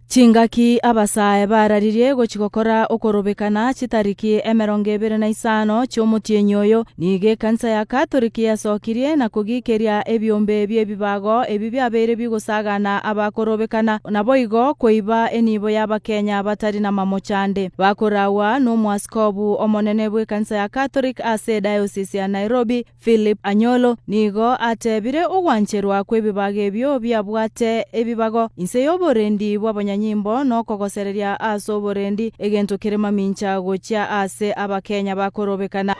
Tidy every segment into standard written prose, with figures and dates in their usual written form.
Chingaki abasae bararirie gochia gokora okorobekana chitariki 25 chi'omotienyi oyo, nigo ekanisa ya Katoliki yasokirie na kogikeria ebiombe bi'ebibago ebi biabeire bigosagana abakorobekana, naboigo koiba enibo y'Abakenya batari namamocha ande. Bakoragwa n'Omwasikobu omonene bw'ekanisa ya Katoliki ase edayosisi ya Nairobi, Philip Anyolo nigo atebire ogwancherwa kw'ebibago ebio biabwate ebibago inse y'oborendi bw'abanyanyimbo na okogosereria ase oborendi, egento kere mamincha gochia ase Abakenya bakorobekana.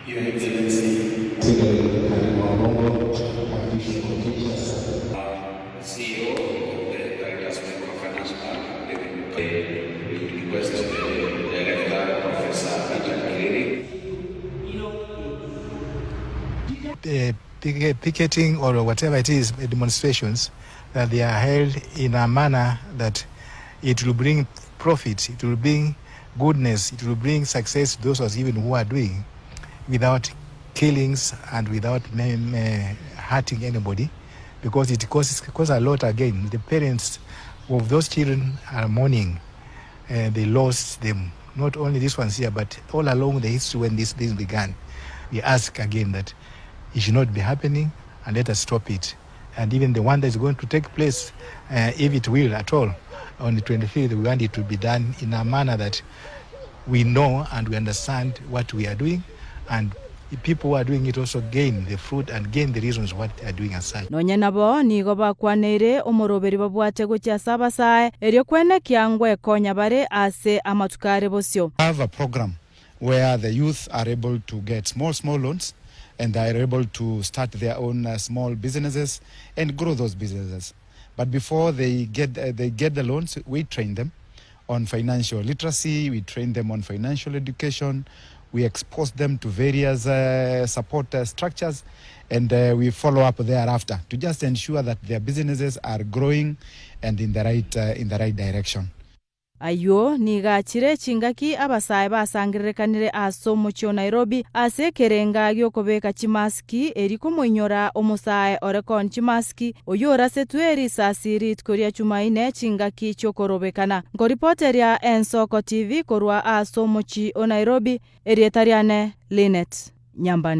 Your Excellency. Senator Warongo, Archbishop of Kinshasa. CEO of the Caritas Microfinance Bank, David Mukai, we request the Director, Professor Peter Kiriri. Picketing or whatever it is, demonstrations, that they are held in a manner that it will bring profit, it will bring goodness, it will bring success to those even who are doing, without killings and without hurting anybody, because it costs a lot again. The parents of those children are mourning. They lost them. Not only this ones here, but all along the history when this thing began. We ask again that it should not be happening and let us stop it. And even the one that is going to take place, if it will at all, on the 25th, we want it to be done in a manner that we know and we understand what we are doing, and the people who are doing it also gain the fruit and gain the reasons what they are doing as such. Nonya nabo nigo bakwaneire omoroberi babwate gochia ase abasae, erio kwenekia ngwekonya bare ase amatuko are bosio. Have a program where the youth are able to get small, small loans and they are able to start their own small businesses and grow those businesses. But before they get the loans, we train them on financial literacy, we train them on financial education, we expose them to various support structures, and we follow up thereafter to just ensure that their businesses are growing and in the right direction. Ayio nigo achire chingaki abasae basangererekanire ase omochie o Nairobi ase ekerenga gi'okobeka chimasiki eri komoinyora omosae ore kooni chimasiki oyio orasetwe risasi rituko ria Chumaine chingaki chi'okorobekana. Nkoripoteria Ensoko TV korwa ase omochie o Nairobi, erieta riane Linet Nyambane.